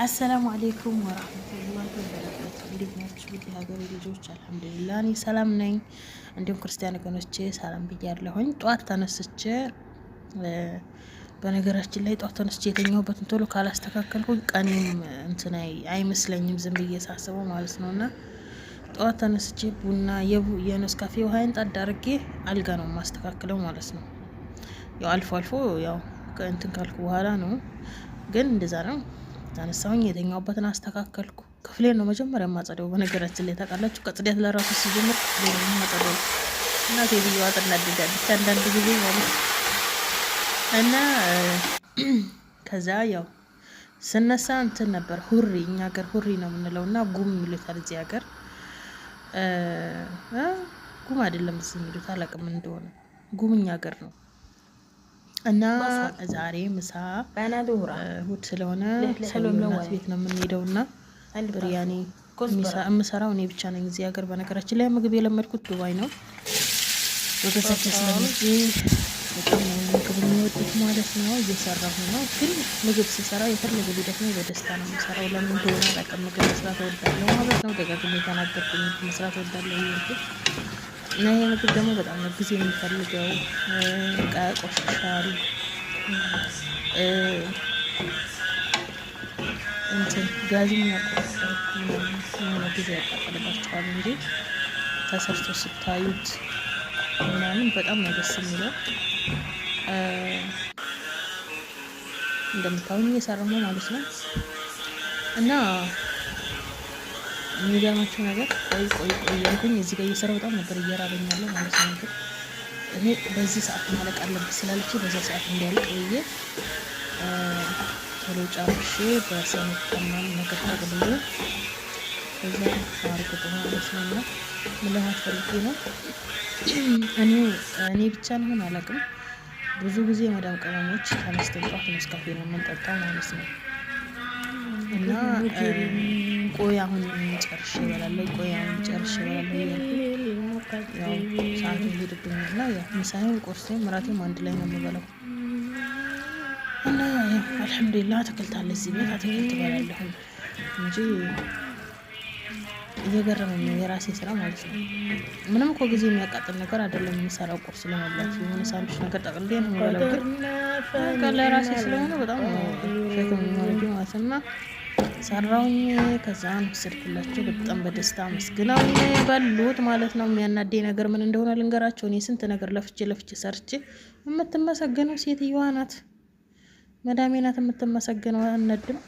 السلام عليكم ورحمة الله وبركاته። እንዴት ናችሁ? ውድ የሀገሬ ልጆች፣ አልሐምዱሊላህ እኔ ሰላም ነኝ። እንዲሁም ክርስቲያን ወገኖቼ ሰላም ብያለሁኝ። ጠዋት ተነስቼ፣ በነገራችን ላይ ጠዋት ተነስቼ የተኛሁበትን ቶሎ ካላስተካከልኩኝ ቀኔም እንትን አይመስለኝም ዝም ብዬ ሳስበው ማለት ነው። እና ጠዋት ተነስቼ ቡና የኔስካፌ ውሃዬን ጣድ አድርጌ አልጋ ነው የማስተካክለው ማለት ነው። ያው አልፎ አልፎ ያው ከእንትን ካልኩ በኋላ ነው፣ ግን እንደዛ ነው። ተነሳሁኝ፣ የተኛሁበትን አስተካከልኩ። ክፍሌን ነው መጀመሪያ የማጸደው። በነገራችን ላይ ታውቃላችሁ፣ ከጽዳት ለራሱ ሲጀምር ክፍሌ ነው የማጸደው እና ሴትዮዋ ትናደዳለች አንዳንድ ጊዜ ማለት ነው። እና ከዛ ያው ስነሳ እንትን ነበር ሁሪ፣ እኛ ሀገር ሁሪ ነው የምንለው እና ጉም ይሉታል እዚህ ሀገር። ጉም አይደለም እዚህ የሚሉት፣ አላውቅም እንደሆነ፣ ጉም እኛ ሀገር ነው። እና ዛሬ ምሳ እሁድ ስለሆነ ሰው እናት ቤት ነው የምንሄደው እና ብሪያኒ የምሰራው እኔ ብቻ ነኝ እዚህ ሀገር። በነገራችን ላይ ምግብ የለመድኩት ዱባይ ነው። ወገሳቸው ስለምጄ በጣም ነው ምግብ የሚወዱት ማለት ነው። እየሰራሁ ነው፣ ግን ምግብ ስሰራ የፈለገ ቢደክመኝ በደስታ ነው የምሰራው። ለምን እንደሆነ አላውቅም። ምግብ መስራት እወዳለሁ ማለት ነው። ደጋግሜ የተናገርኩ ምግብ መስራት እወዳለሁ እያልኩት እና ይሄ ምግብ ደግሞ በጣም ነው ጊዜ የሚፈልገው። እቃ ያቆሽሻል፣ እንትን ጋዝም ያቆሽሻል፣ የሆነ ጊዜ ያቃጥልባቸዋል እንጂ ተሰርቶ ስታዩት ምናምን በጣም ነው ደስ የሚለው። እንደምታዩኝ እየሰራሁ ነው ማለት ነው። እና የሚገርማቸው ነገር ቆይ ቆይ ቆይ እያልኩኝ እዚህ ጋር እየሰራሁ በጣም ነበር እየራበኝ ያለው ማለት ነው። ግን እኔ በዚህ ሰዓት ማለቅ አለበት ስላለች በዛ ሰዓት እንዲያልቅ ብዬ ቶሎ ጨርሼ በሰኑት ምናምን ነገር ጠቅልዬ ከዛ አርግጦ ማለት ነው። እና ምን ለማለት ፈልጌ ነው፣ እኔ ብቻ ልሆን አላውቅም። ብዙ ጊዜ የመዳም ቅመሞች ተነስተን ጠዋት ኔስካፌ ነው የምንጠጣው ማለት ነው። እና ቆይ አሁን ጨርሼ እበላለሁ፣ ቆይ አሁን ጨርሼ እበላለሁ እያልኩኝ ያው ሰዓቱ ይሄድብኛል። እና ያው ምሳዬም ቁርሴም እራቴም አንድ ላይ ነው የምበላው። እና ያው አልሐምዱሊላህ አትክልት አለ እዚህ ቤት፣ አትክልት እበላለሁ እንጂ እየገረመኝ ነው የራሴ ስራ ማለት ነው። ምንም እኮ ጊዜ የሚያቃጥል ነገር አይደለም የምሰራው። ቁርስ ለመብላት የሆነ ሳንዱች ነገር ጠቅልዬ ነው የምበላው፣ ግን በቃ ለራሴ ስለሆነ በጣም ነው ሸክም የሚሆንብኝ ማለት ነው። እና ሰራውኝ፣ ከዛን ወሰድኩላቸው። በጣም በደስታ አመስግነው በሉት ማለት ነው። የሚያናደኝ ነገር ምን እንደሆነ ልንገራቸው። እኔ ስንት ነገር ለፍቼ ለፍቼ ሰርቼ የምትመሰገነው ሴትዮዋ ናት፣ መዳሜ ናት የምትመሰገነው። አነድም